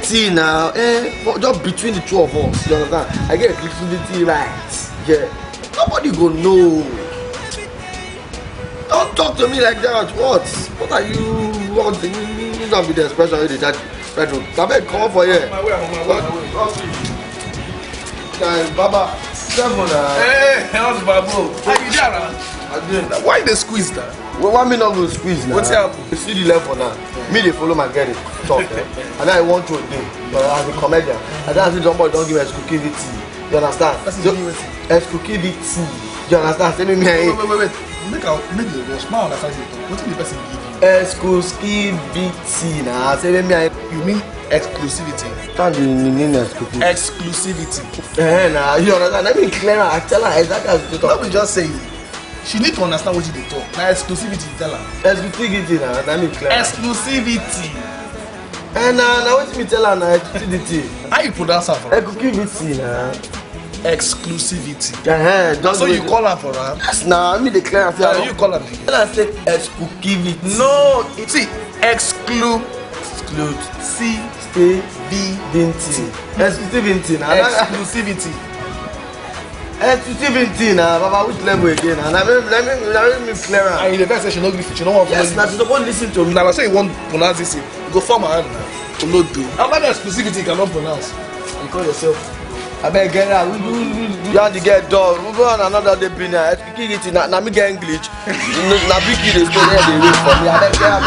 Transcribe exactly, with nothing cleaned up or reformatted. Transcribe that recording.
See now, eh, but just between the two of us, you understand? I get exclusivity rights. Yeah. Nobody go know. Don't talk to me like that. What? What are you? What? You, you, you don't be the expression wey dey charge petrol. Abeg, comot for here. My way, I'm on my way, I'm on my way. Guy, Baba, seven na. Hey, how's Babu? How you there, man? I dey. Why they squeeze that? Well, why me not go squeeze now? Wetin happen? You see the level now. Me dey follow my girl dey talk. Eh? And I want to dey, but as a comedian, I don't think somebody don't give exclusivity. You understand? That's So, exclusivity. You understand? Say me, me, Wait, wait, wait, wait. Make a make the boss. My understand you. What did the person give you? Exclusivity now. Say me, I You mean exclusivity? Can't the meaning exclusivity. Exclusivity. Eh, now you understand? Let me clear her. I tell her exactly as you Let talk. Me just say it. She need to understand what you dey talk. Na exclusivity you tell her. Exclusivity now. Let me clear. Her. Exclusivity. Eh, now, now what you tell her now? Exclusivity. How you pronounce am for her? Exclusivity now. Exclusivity. Uh-huh, just So you wait. Call her for her? Yes, now me dey clear am. Uh, you call her. Tell her say exclusivity. No, see, exclu. Exclude. See, V. Vinti. Exclusivity. Now. Exclusivity. Exclusivity now. Baba, which level again? And I mean, let me, let me clear am. And you dey vex say she no gree, she no wan follow Yes, you. Now she suppose listen to me. Now I say you wan pronounce this thing. You go form her hand now. Olodo. How about the exclusivity you cannot pronounce? You call yourself. Abeg, get out. You and the girl done. We go on another day, be now. Exclusivity. Now, now me get English. Na big kid dey stay there dey wait for me. Abeg, get out.